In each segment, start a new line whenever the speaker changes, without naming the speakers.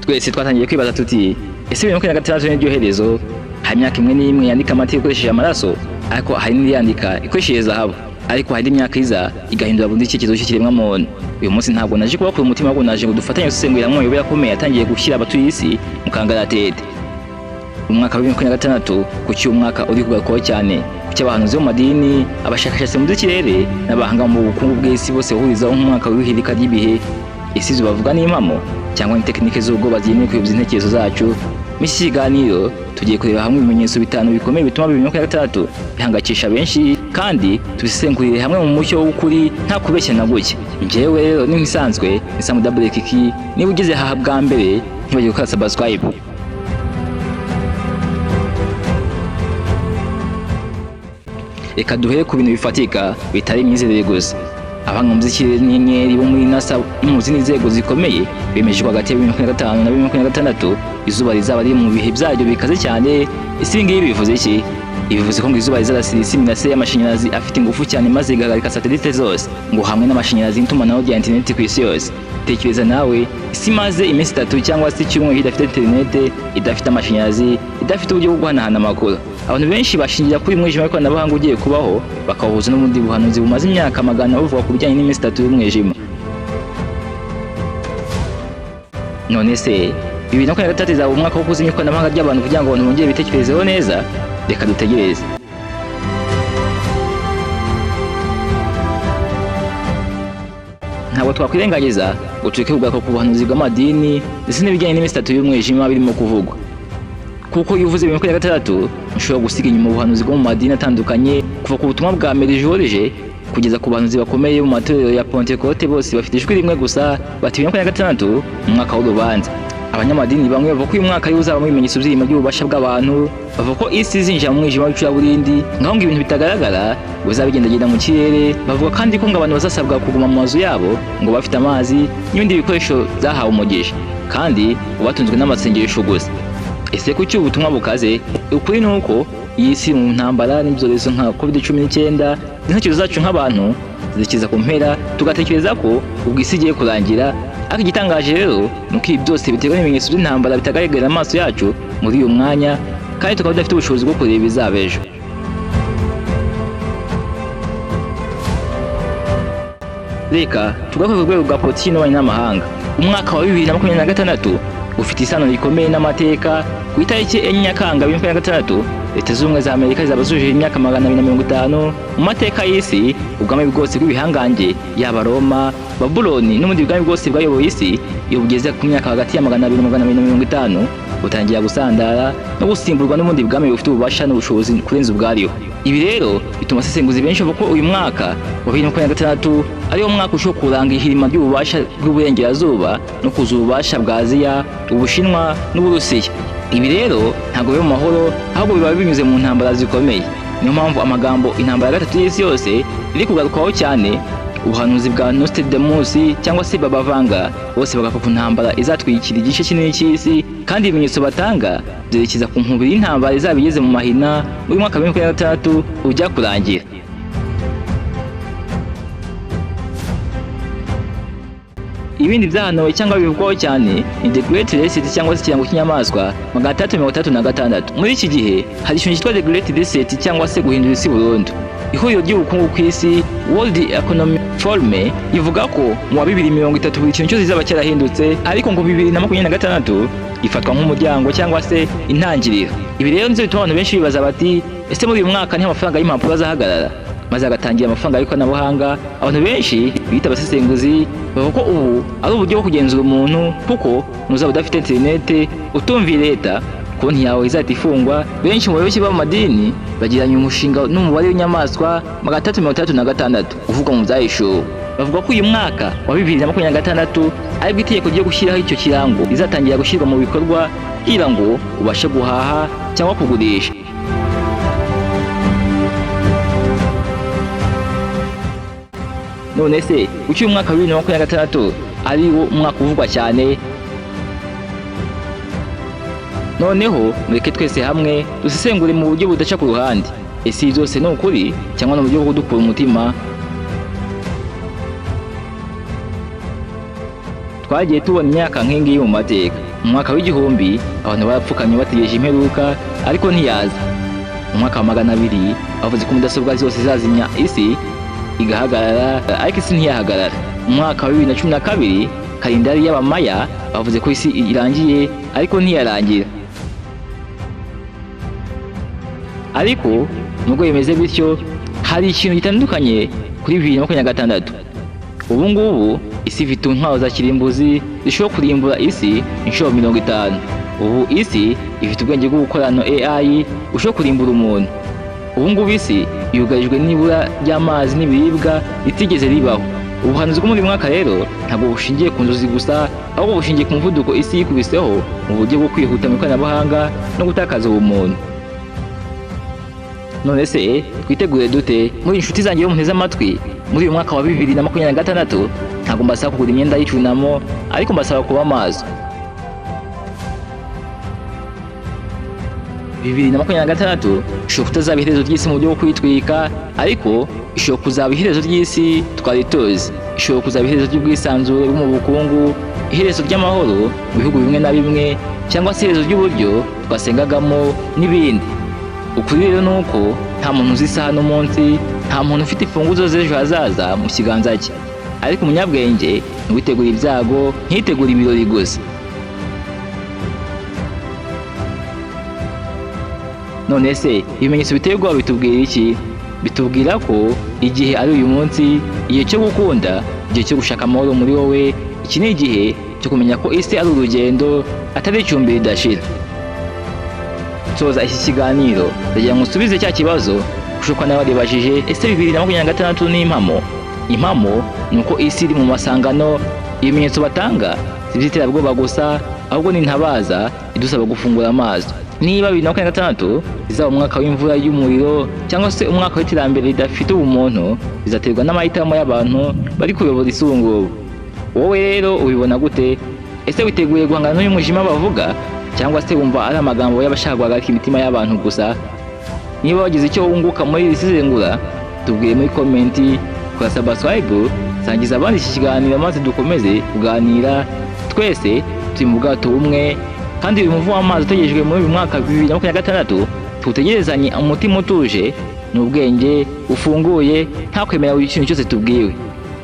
Twese twatangiye kwibaza tuti: ese 2026 niryo herezo? Hari imyaka imwe n'imwe yandika amateka ikoresheje amaraso, ariko hari n'indi yandika ikoresheje zahabu, ariko hari indi myaka iza igahindura burundu icyerekezo cy'ikiremwa muntu. Uyu munsi ntabwo naje kubakura umutima, ahubwo naje ngo dufatanye gusesengurira hamwe amayobera akomeye yatangiye gushyira abatuye isi mu kangaratete. Umwaka wa 2026, kuki uyu mwaka uri kugarukwaho cyane? Kuki abahanuzi bo mu madini, abashakashatsi mu by'ikirere n'abahanga mu bukungu bw'isi bose bahurizaho nk'umwaka w'ihirika ry'ibihe? Ese ibyo bavuga ni impamo cyangwa ni tekinike z'ubwoba zigenewe kuyobya intekerezo zacu? Muri iki kiganiro tugiye kureba hamwe ibimenyetso bitanu bikomeye bituma 2026 bihangayikisha benshi, kandi tubisesengurire hamwe mu mucyo w'ukuri, nta kubeshya na guke. Njyewe rero ni nk'isanzwe, ni Samu Double Kiki. Niba ugeze aha bwa mbere, ntibagire gukora subscribe. Reka duhere ku bintu bifatika bitari imyizerere gusa. Abahanga mu by'ikirere n'inyenyeri bo muri NASA no mu zindi nzego zikomeye bemeje ko hagati ya 2025 na 2026 izuba rizaba riri mu bihe byaryo bikaze cyane. Ese ibi ngibi bivuze iki? Bivuze ko ngo izuba rizarasira isi imirasire y'amashanyarazi afite ingufu cyane, maze igahagarika satelite zose ngo hamwe n'amashanyarazi n'itumanaho rya interineti ku isi yose. Tekereza nawe isi imaze iminsi 3 cyangwa se icyumweru idafite interinete, idafite amashanyarazi, idafite uburyo bwo guhanahana amakuru. Abantu benshi bashingira kuri umwijima w'ikoranabuhanga ugiye kubaho, bakawuhuza n'ubundi buhanuzi bumaze imyaka magana buvuga ku bijyanye n'iminsi 3 y'umwijima. None se 2026 izaba umwaka wo kuzimya ikoranabuhanga ry'abantu kugira ngo abantu bongere bitekerezeho neza? Reka dutegereze. Ntabwo twakwirengagiza ngo tureke kugaruka ku buhanuzi bw'amadini ndetse n'ibijyanye n'iminsi 3 y'umwijima birimo kuvugwa, kuko iyo uvuze 2026 ushobora gusiga inyuma ubuhanuzi bwo mu madini atandukanye, kuva ku butumwa bwa Medjugorje kugeza ku bahanuzi bakomeye mu matorero ya Pentecote. Bose bafite ijwi rimwe gusa, bati 2026 umwaka w'urubanza. Abanyamadini bamwe bavuga ko uyu mwaka ari uzabamo ibimenyetso by'irima ry'ububasha bw'abantu, bavuga ko isi izinjira mu mwijima w'icuraburindi, ngaho ngo ibintu bitagaragara bizaba bigendagenda mu kirere. Bavuga kandi ko ngo abantu bazasabwa kuguma mu mazu yabo, ngo bafite amazi n'ibindi bikoresho byahawe umugisha, kandi batunzwe n'amasengesho gusa. Ese kuki ubutumwa bukaze? Ukuri ni uko iyi si mu ntambara n'ibyorezo nka COVID-19, intekerezo zacu nk'abantu zikiza ku mpera, tugatekereza ko ubwo isi igiye kurangira. Ariko igitangaje rero ni uko ibi byose biterwa n'ibimenyetso by'intambara bitagaragarira amaso yacu muri uyu mwanya, kandi tukaba tudafite ubushobozi bwo kureba ibizaba ejo. Reka tugaruke ku rwego rwa politiki n'ububanyi n'amahanga. Umwaka wa 2026 ufite isano rikomeye n'amateka. Ku itariki 4 Nyakanga 2026, Leta Zunze Ubumwe za Amerika zizaba zujuje imyaka 250. Mu mateka y'isi, ubwami bwose bw'ibihangange, yaba Roma, Babuloni n'ubundi bwami bwose bwayoboye isi, iyo bugeze ku myaka hagati ya 200 na 250 butangira gusandara no gusimburwa n'ubundi bwami bufite ububasha n'ubushobozi kurenza ubwariho. Ibi rero bituma abasesenguzi benshi bavuga ko uyu mwaka wa 2026 ariwo mwaka ushobora kuranga ihirima ry'ububasha bw'uburengerazuba no kuza ububasha bwa Aziya, Ubushinwa n'Uburusiya. Ibi rero ntabwo biba mu mahoro, ahubwo biba binyuze mu ntambara zikomeye. Niyo mpamvu amagambo intambara ya gatatu y'isi yose iri kugarukwaho cyane. Ubuhanuzi bwa Nostradamus cyangwa se Baba Vanga, bose bagaruka ku ntambara izatwikira igice kinini cy'isi, kandi ibimenyetso batanga byerekeza ku nkubiri y'intambara izaba igeze mu mahina muri mwaka wa 2026 ujya kurangira. Ibindi byahanuwe cyangwa bivugwaho cyane ni The Great Reset cyangwa se ikirango cy'inyamaswa 666. Muri iki gihe hari ikintu cyitwa The Great Reset cyangwa se guhindura isi burundu. Ihuriro ry'ubukungu ku isi, World Economic Forum, ivuga ko mu wa 2030 buri kintu cyose kizaba cyarahindutse, ariko ngo 2026 ifatwa nk'umuryango cyangwa se intangiriro. Ibi rero nivyo bituma abantu benshi bibaza bati: ese muri uyu mwaka niho amafaranga y'impapuro azahagarara, maze agatangira amafaranga y'ikoranabuhanga? Abantu benshi bita abasesenguzi bavuga ko ubu ari uburyo bwo kugenzura umuntu, kuko nuzaba udafite interinete, utumviye leta, konti yawe izahita ifungwa. Benshi mu bayoboke b'amadini bagiranye umushinga n'umubare w'inyamaswa 666 uvugwa mu byahishuwe. Bavuga ko uyu mwaka wa 2026 aribwo itegeko ryo gushyiraho icyo kirango rizatangira gushyirwa mu bikorwa, kugira ngo ubashe guhaha cyangwa kugurisha. None se kuki uyu mwaka wa 2026 ari wo mwaka uvugwa cyane? Noneho mureke twese hamwe dusesengure mu buryo budaca ku ruhande. Ese ibi byose ni ukuri cyangwa ni uburyo bwo kudukura umutima? Twagiye tubona imyaka nk'ingiyi mu mateka. Mu mwaka w'1000 abantu barapfukamye bategereje imperuka, ariko ntiyaza. Mu mwaka wa 200 bavuze ko mudasobwa zose zazimya isi igahagarara, ariko isi ntiyahagarara. Mu mwaka wa 2012 kalendari y'Abamaya bavuze ko isi irangiye, ariko ntiyarangira. Ariko nubwo bimeze bityo, hari ikintu gitandukanye kuri 2026. Ubu ngubu isi ifite intwaro za kirimbuzi zishobora kurimbura isi inshuro 50. Ubu isi ifite ubwenge bw'ubukorano AI bushobora kurimbura umuntu. Ubu ngubu isi yugarijwe n'ibura ry'amazi n'ibiribwa ritigeze ribaho. Ubuhanuzi bwo muri uyu mwaka rero ntabwo bushingiye ku nzozi gusa, ahubwo bushingiye ku muvuduko isi yikubiseho mu buryo bwo kwihuta mu ikoranabuhanga no gutakaza ubumuntu. None se twitegure dute? Muri inshuti zanjye yo munteze amatwi, muri uyu mwaka wa 2026 ntabwo mbasaba kugura imyenda y'icyunamo, ariko mbasaba kuba maso. 2026 ishobora kutazaba iherezo ry'isi mu buryo bwo kwitwika, ariko ishobora kuzaba iherezo ry'isi twari tuzi. Ishobora kuzaba iherezo ry'ubwisanzure bwo mu bukungu, iherezo ry'amahoro mu bihugu bimwe na bimwe, cyangwa se iherezo ry'uburyo twasengagamo n'ibindi. Ukuri rero ni uko nta muntu uzi isaha n'umunsi, nta muntu ufite imfunguzo z'ejo hazaza mu kiganza cye. Ariko umunyabwenge ni uwitegura ibyago, ntitegure ibirori gusa. None se ibimenyetso biteye ubwoba bitubwira iki? Bitubwira ko igihe ari uyu munsi, igihe cyo gukunda, igihe cyo gushaka amahoro muri wowe. Iki ni igihe cyo kumenya ko isi ari urugendo, atari icumbi ridashira. Nsoza iki kiganiro ndagira ngo usubize cya kibazo ushoka nawe waribajije: ese 2026 ni impamo? Impamo ni uko isi iri mu masangano. Ibimenyetso batanga si iby'iterabwoba gusa, ahubwo ni intabaza idusaba gufungura amaso. Niba 2026 izaba umwaka w'imvura y'umuriro cyangwa se umwaka w'iterambere ridafite ubumuntu, bizaterwa n'amahitamo y'abantu bari kuyobora isi ubu ngubu. Wowe rero ubibona gute? Ese witeguye guhangana n'uyu mwijima bavuga, cyangwa se wumva ari amagambo y'abashaka guhagarika imitima y'abantu gusa? Niba wagize icyo wunguka muri iri sesengura, tubwire muri komenti, kora subscribe, sangiza abandi iki kiganiro maze dukomeze kuganira. Twese turi mu bwato bumwe, kandi uyu muvu w'amazi utegerejwe muri uyu mwaka 2026 tuwutegerezanye umutima utuje n'ubwenge bufunguye, nta kwemera buri kintu cyose tubwiwe.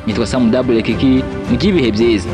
Nitwa Sam Double Kiki, mugire ibihe byiza.